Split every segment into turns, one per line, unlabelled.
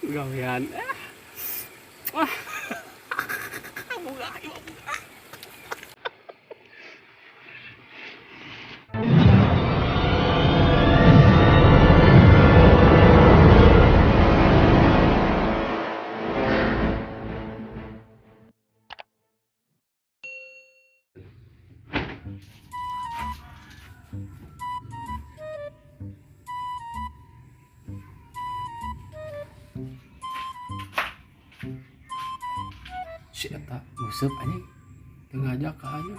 Gawean. Ah. Bunga, ieu bunga. Si eta nguseup anjing. Teu ngajak ka aing.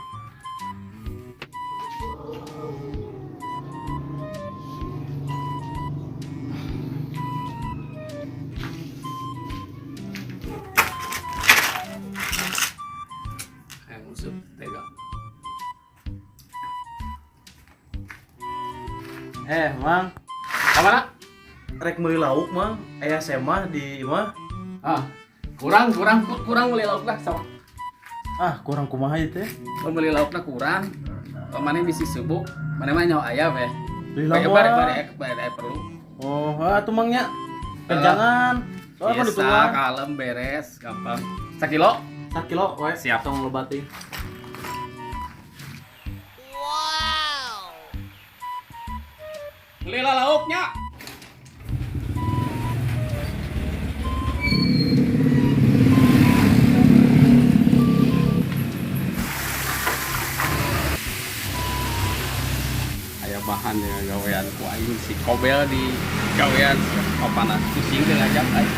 Hayang nguseup tega.
Eh, Mang,
Kamana?
Rek meuli lauk, Mang. Aya semah di imah.
Ah, kurang kurang kurang meuli laukna sama.
Ah, kurang kumaha ieu teh?
Meuli laukna kurang. Maneh bisi sibuk, maneh mah nyaho aya we.
Beli
Bare
lauk.
bare bare bare perlu.
Oh, atuh Mang nya. Kencangan. Soalnya kan
Biasa,
dituang.
kalem beres, gampang. Sakilo?
Sakilo we.
Siap.
Tong loba teuing.
Belilah lauknya. Aya bahan ya gawean ku aing si Kobel di gawean papanas pusing teh ngajak aing.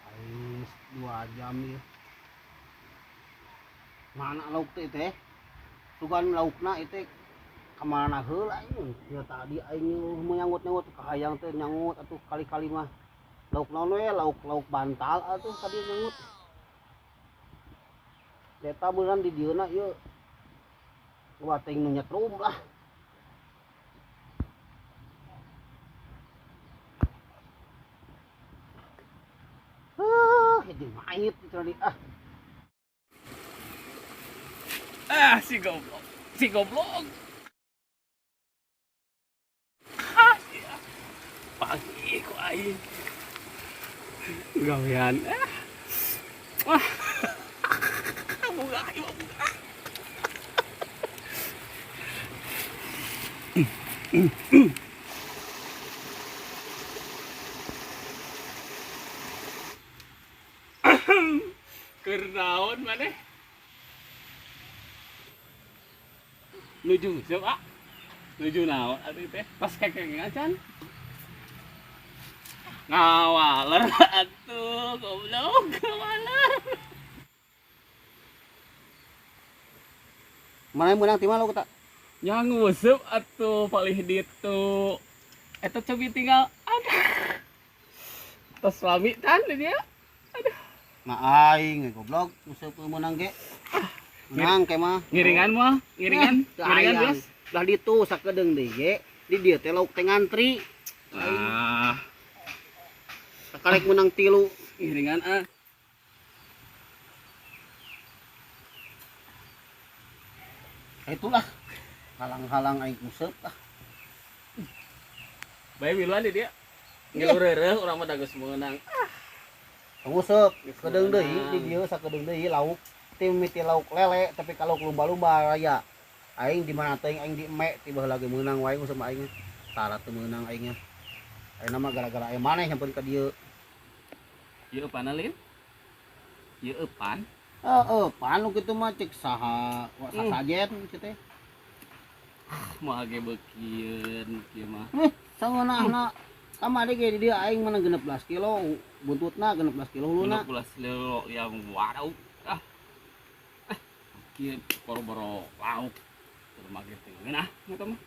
Aing 2 jam ya. Mana lauk teh teh? Sugan laukna itu kamana heula aing? Ya tadi aing menyanggut-nyanggut kahayang teh nyangut atuh kali-kali mah. Lauk naon we, lauk-lauk bantal atuh tadi nyangut. Eta beunang di dieuna ieu. Wah teuing nu nyetrum lah. Ah, jadi mayit itu tadi ah.
Ah, si goblok. Si goblok. Ah, iya. Pagi ku aing. Gawean. Ah. Wah. Bunga, ieu bunga. Keur naon maneh? Nuju siapa? Nuju naon atuh teh? Pas kekeng acan. Ngawaler atuh goblok ngawaler.
Mana yang menang ti mana lauk tak?
Nya nguseup atuh palih ditu. Eta cobi tinggal aduh. Tos lami tan di dia. Aduh.
Nah aing goblok nguseup meunang ge. Menang ke mah.
Ngiringan mah, ngiringan, ngiringan geus.
Lah ditu sakedeung deui ge, di dieu teh lauk teh ngantri.
Ah,
Sakarek menang 3.
Ngiringan ah.
Itulah halang-halang aing nguseup ah.
Bae miluan di dia. Ngilu reureuh urang mah da geus meunang.
Nguseup sakedeung deui di dieu sakedeung deui lauk tim miti lauk lele tapi kalau lumba-lumba raya. Aing di mana teuing aing di emek tiba lagi meunang wae nguseup aing. Tara teu meunang aing. Ayeuna mah gara-gara aya maneh nyampeun ka dieu.
Ieu eupan lin? Ieu eupan?
Heeh, pan nu kitu mah cek saha wa sasajen kitu teh.
Moal ge beukieun kieu mah.
Sangeunahna kamari ge di dieu aing menang 16 kilo, buntutna 16 kilo huluna.
16 kilo yang waduh. Ah. Kieu boro-boro lauk. Terus mah kitu ngeunah eta mah.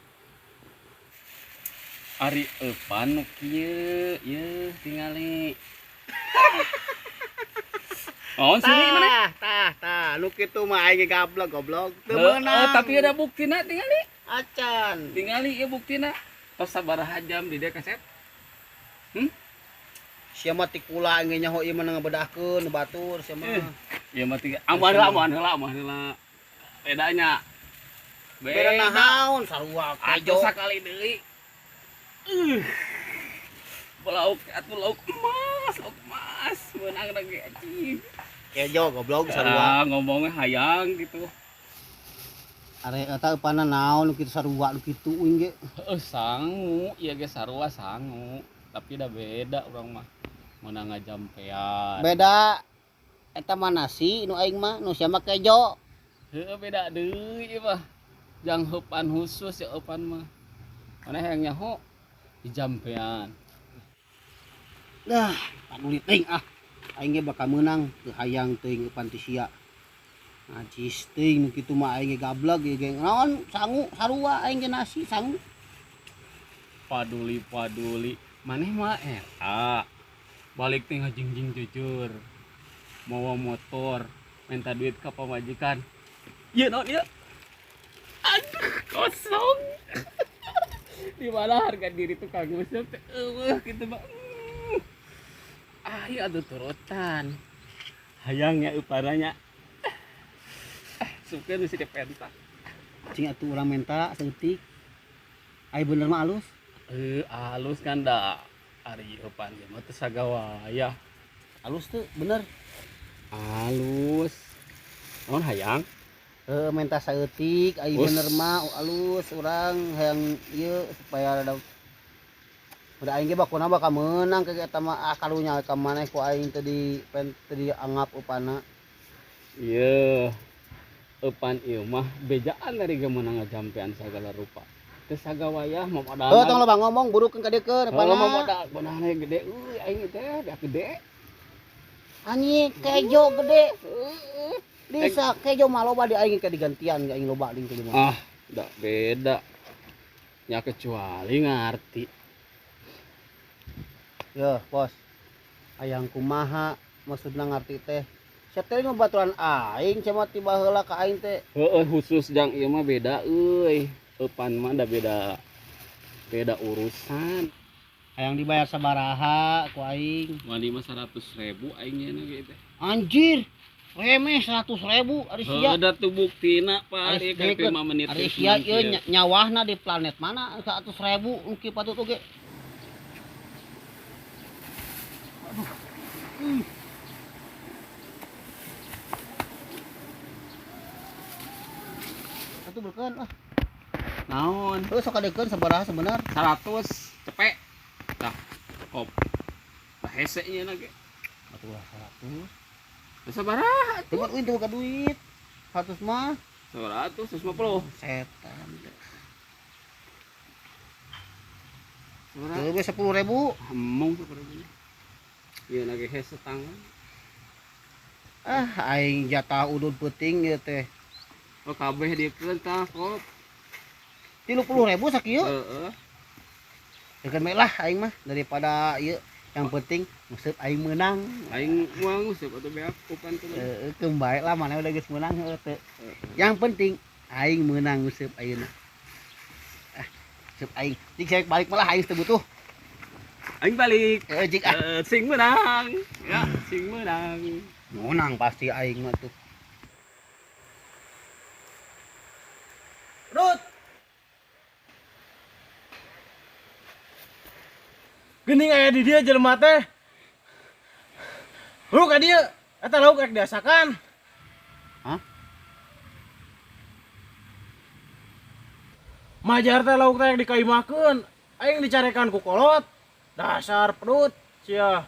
Ari eupan nu kieu ieu tingali. Oh, sini mana?
Tah, tah, nu kitu mah aing gablek goblok. Teu
Heeh,
meunang.
tapi ada buktina tingali.
Acan.
Tingali ieu buktina. Tos sabaraha jam di dieu kaset?
Sia mah tikula aing nyaho ieu mah ngabedahkeun batur sia mah.
Ieu mah tiga. Aman heula, aman heula, aman heula. Bedanya.
Beda naon sarua kejo.
Ajo sakali deui. Lauk atuh lauk emas meunang lagi anjing.
Kejo goblok sarua.
Ah, ngomongnya hayang gitu.
Are eta eupanna naon nu kitu sarua nu kitu uing ge.
Heeh, sangu, ieu ge sarua sangu, tapi da beda urang mah. Meunang ngajampean.
Beda eta mah nasi nu aing mah nu sia mah kejo.
Heeh, beda deui ieu mah. Jang heupan khusus ya eupan mah. Mana hayang nyaho dijampean.
Dah, paduli teuing ah. Aing ge bakal meunang teu hayang teuing eupan ti sia. Najis teuing nu kitu mah aing ge gablek ieu ge. Naon sangu sarua aing ge nasi sangu.
Paduli-paduli. Maneh mah eta. Balik teh ngajingjing jujur. Mawa motor, minta duit ka pamajikan. Ieu naon ieu? Aduh, kosong. Di mana harga diri tukang nguseup teh eueuh kitu mah. Ah, ieu atuh turutan. Hayang nya uparanya. Suka nu si dipenta.
Cing atuh urang menta saeutik. Ai bener mah alus.
Alus kan da. Ari eupan ieu mah teu sagawaya.
Alus teu bener.
Alus. Naon hayang?
Heuh menta saeutik ai bener mah alus urang hayang ieu supaya rada udah aing ge bakuna bakal meunang ke eta mah ah karunya ka maneh ku aing teu di teu dianggap upana.
Ieu eupan ieu mah bejaan dari ge meunang ngajampean sagala rupa. Teu sagawayah momodalna.
Heuh tong loba ngomong burukeun ka dieu keun
eupanna. Momodal bonahna gede euy aing teh beak gede.
Anjing kejo gede. Bisa kejo mah loba di aing ke digantian aing loba deui kejo mah.
Ah, da beda. Nya kecuali ngarti.
Yeuh, bos. Hayang kumaha maksudna ngarti teh? Sia teh ngabaturan aing sia mah tiba heula ka aing teh.
Heueuh khusus jang ieu mah beda euy. Eupan mah da beda beda urusan.
Hayang dibayar sabaraha ku aing?
Mandi mah 100.000 aing nyeuna ge teh.
Anjir. Remeh 100.000 ari sia.
Heuh da tuh buktina Pak, ieu kayak 5 menit.
Ari sia ieu nyawahna di planet mana 100.000 nu kieu patut oge. Aduh. Atuh beukeun ah.
Naon?
Heuh sok kadekeun sabaraha sebenar?
100 cepek. Tah, kop. Tah hese nyeuna ge.
Atuh lah 100.
Sabaraha
atuh? Euy teu boga duit. 100 mah.
100 150.
Setan. Teu 10.000.
Hemung 10.000. Ieu na ge hese tangan.
Ah, aing jatah udud peuting ieu teh.
Oh, kabeh diekeun tah, kop.
30.000 sakieu?
Heeh.
Deukeun bae lah aing mah daripada ieu. Yang penting nguseup aing meunang.
Aing moal nguseup atuh beak upan teh.
Heeh, keun bae lah maneh udah geus meunang heueuh teh. Yang penting aing meunang nguseup ayeuna. Ah, nguseup aing. Jig saya balik malah aing teu butuh.
Aing balik.
Heeh, jig ah.
Sing meunang. Ya, sing meunang.
Meunang pasti aing mah tuh.
Rut. Geuning aya di dieu jelema teh. Lu ka dieu, eta lauk rek diasakan.
Hah?
Majar teh lauk teh dikaimakeun, aing dicarekan ku kolot. Dasar pedut sia.